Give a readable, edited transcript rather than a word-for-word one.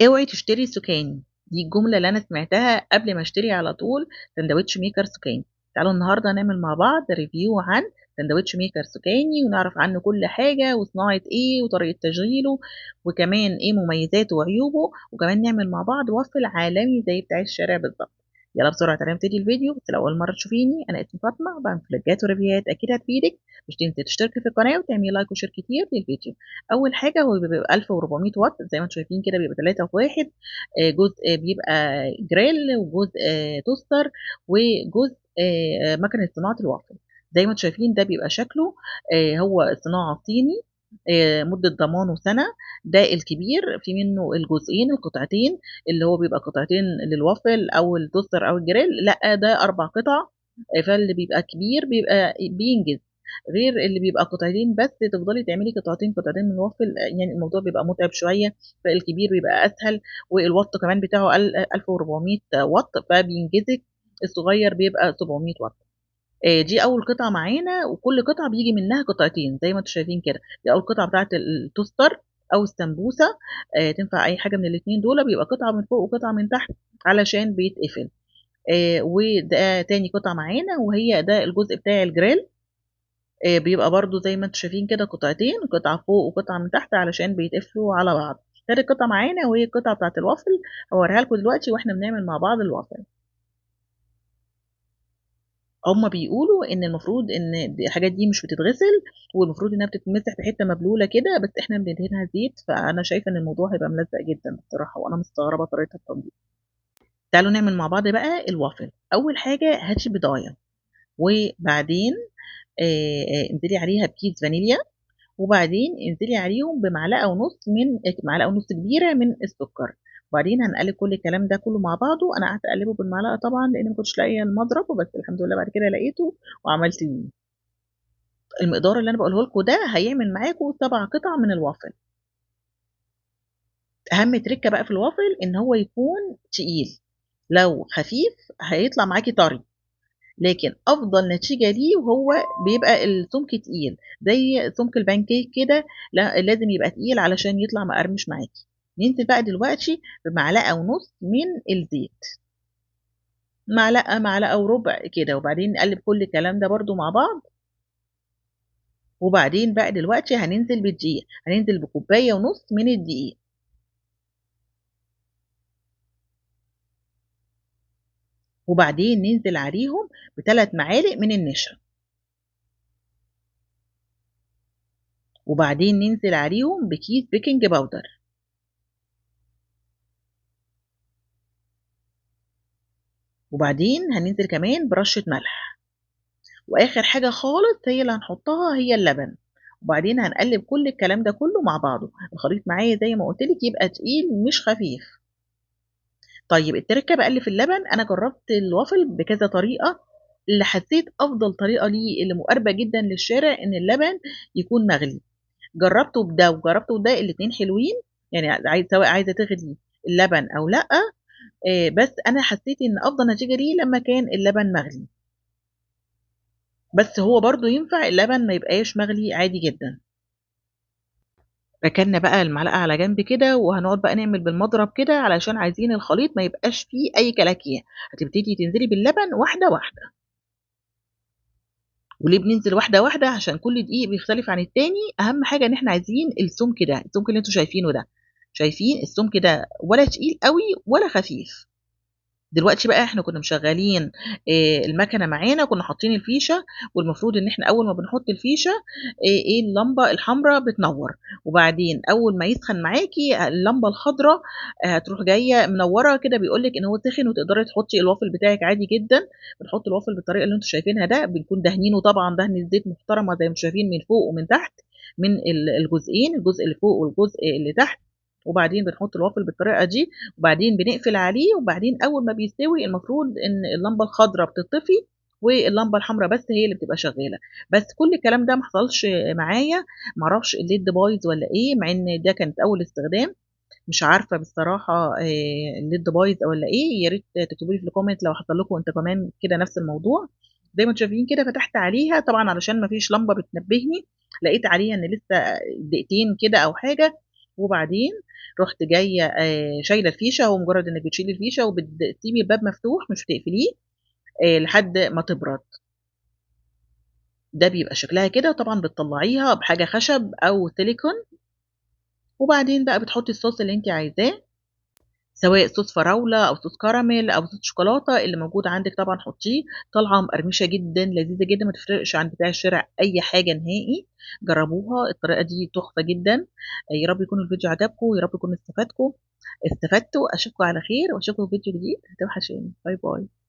اوعي تشتري سوكاني، دي الجملة اللي أنا سمعتها قبل ما اشتري على طول sandwich maker سوكاني. تعالوا النهارده نعمل مع بعض review عن sandwich maker سوكاني ونعرف عنه كل حاجة وصناعة ايه وطريقة تشغيله وكمان ايه مميزاته وعيوبه، وكمان نعمل مع بعض وافل عالمي زي بتاع الشارع بالظبط. يلا بسرعة تعالى نبتدي الفيديو. بس لو أول مرة تشوفيني، أنا اسمي فاطمة، بعمل فلوجات وريفيوهات أكيد هتفيدك. مش تنسي تشتركي في القناة وتعملي like و share كتير للفيديو. أول حاجة هو بيبقى 1400 واط زي ما انتم شايفين كده، بيبقى 3 في 1، جزء بيبقى جريل وجزء toaster وجزء مكنة صناعة الوافل. زي ما انتم شايفين ده بيبقى شكله، هو صناعة صيني، مدة ضمانه سنة. ده الكبير في منه الجزئين القطعتين اللي هو بيبقى قطعتين للوافل أو ال toaster أو الجريل، لا ده 4 قطع، فاللي بيبقى كبير بيبقى بينجز، غير اللي بيبقى قطعتين بس تفضلي تعملي قطعتين قطعتين من الوافل، يعني الموضوع بيبقى متعب شوية. فالكبير بيبقى أسهل، والوات كمان بتاعه 1400 واط فبينجزك. الصغير بيبقى 700 واط. دي أول قطعة معانا، وكل قطعة بيجي منها قطعتين زي ما انتم شايفين كده. دي أول قطعة بتاعت ال toaster أو السمبوسة، تنفع أي حاجة من الاتنين دول، بيبقى قطعة من فوق وقطعة من تحت علشان بيتقفل. وده تاني قطعة معانا، وهي ده الجزء بتاع الجريل، بيبقى برضو زي ما انتم شايفين كده قطعتين، قطعة فوق وقطعة من تحت علشان بيتقفلوا على بعض. تالت قطعة معانا وهي القطعة بتاعت الوافل، هوريها لكم دلوقتي واحنا بنعمل مع بعض الوافل. هما بيقولوا ان المفروض ان الحاجات دي مش بتتغسل، والمفروض انها بتتمسح بحته مبلوله كده، بس احنا بندهنها زيت، فانا شايفه ان الموضوع هيبقى ملزق جدا بصراحة، وانا مستغربه طريقه التنظيف. تعالوا نعمل مع بعض بقى الوافل. اول حاجة هاتي بيضايه، وبعدين انزلي عليها بكيس فانيليا، وبعدين انزلي عليهم بمعلقه ونص من معلقه ونص كبيرة من السكر، وبعدين هنقلب كل الكلام ده كله مع بعضه. انا قعدت اقلبه بالمعلقه طبعا لان ما كنتش لاقيه المضرب، بس الحمد لله بعد كده لقيته وعملت بيه. المقدار اللي انا بقوله لكم ده هيعمل معاكم 7 قطع من الوافل. اهم تريكه بقى في الوافل ان هو يكون تقيل، لو خفيف هيطلع معاكي طري، لكن افضل نتيجة ليه وهو بيبقى السمك تقيل زي سمك البانكيك كده، لا لازم يبقى تقيل علشان يطلع مقرمش معاكي. ننزل بقى دلوقتي بمعلقه ونص من الزيت، معلقه معلقه وربع كده، وبعدين نقلب كل الكلام ده برده مع بعض. وبعدين بقى دلوقتي هننزل بالدقيق، هننزل بكوبايه ونص من الدقيق، وبعدين ننزل عليهم ب3 معالق من النشا، وبعدين ننزل عليهم بكيس baking powder، وبعدين هننزل كمان برشة ملح، واخر حاجة خالص هي اللي هنحطها هي اللبن. وبعدين هنقلب كل الكلام ده كله مع بعضه. الخليط معايا زي ما قلت لك يبقى تقيل مش خفيف. طيب التركة بقى اللي في اللبن، انا جربت الوافل بكذا طريقه، اللي حسيت افضل طريقه ليه اللي مقاربة جدا للشارع ان اللبن يكون مغلي. جربته بده وجربته بده، الاتنين حلوين، يعني سواء عايزه تغلي اللبن او لا، بس انا حسيت ان افضل نتيجة ليه لما كان اللبن مغلي. بس هو برضو ينفع اللبن ما يبقاش مغلي عادي جدا. ركننا بقى المعلقة على جنب كده، وهنقعد بقى نعمل بالمضرب كده علشان عايزين الخليط ما يبقاش فيه اي كلاكيع. هتبتدي تنزلي باللبن واحدة واحدة. وليه بننزل واحدة واحدة؟ عشان كل دقيق بيختلف عن التاني. اهم حاجة ان احنا عايزين السمك ده، السمك اللي انتوا شايفينه ده، شايفين السمك ده ولا تقيل قوي ولا خفيف. دلوقتي بقى احنا كنا مشغلين المكنه معانا، كنا حاطين الفيشه، والمفروض ان احنا اول ما بنحط الفيشه، اللمبة الحمراء بتنور، وبعدين اول ما يسخن معاكي اللمبة الخضراء، هتروح جاية منورة كده، بيقول لك ان هو سخن وتقدري تحطي الوافل بتاعك عادي جدا. بنحط الوافل بالطريقة اللي انتم شايفينها ده، بنكون دهنينه طبعا دهن الزيت محترمه زي ما انتم شايفين من فوق ومن تحت، من الجزئين، الجزء اللي فوق والجزء اللي تحت. وبعدين بنحط الوافل بالطريقة دي، وبعدين بنقفل عليه، وبعدين اول ما بيستوي المفروض ان اللمبة الخضراء بتطفي واللمبه الحمراء بس هي اللي بتبقى شغالة. بس كل الكلام ده ما حصلش معايا، معرفش ال LED بايظ ولا ايه، مع ان ده كانت اول استخدام، مش عارفه بصراحة، ال LED بايظ ولا ايه. يا ريت تكتبوا لي في ال comment لو حصل لكم انت كمان كده نفس الموضوع. زي ما انتم شايفين كده فتحت عليها طبعا علشان ما فيش لمبة بتنبهني، لقيت عليها ان لسه دقيقتين كده او حاجة. وبعدين رحت جاية شايله الفيشه، هو مجرد انك بتشيلي الفيشه وبتسيبي الباب مفتوح مش بتقفليه لحد ما تبرد. ده بيبقى شكلها كده. طبعا بتطلعيها بحاجة خشب او سيليكون، وبعدين بقى بتحطي الصوص اللي انت عايزاه، سواء صوص فراوله او صوص كراميل او صوص شوكولاتة اللي موجود عندك طبعا حطيه. طالعه مقرمشه جدا، لذيذة جدا، ما تفرقش عن بتاع الشارع اي حاجة نهائي. جربوها، الطريقة دي تحفة جدا. يا رب يكون الفيديو عجبكم، يا رب يكون استفدتوا. اشوفكم على خير واشوفكم في فيديو جديد. هتوحشوني. bye bye.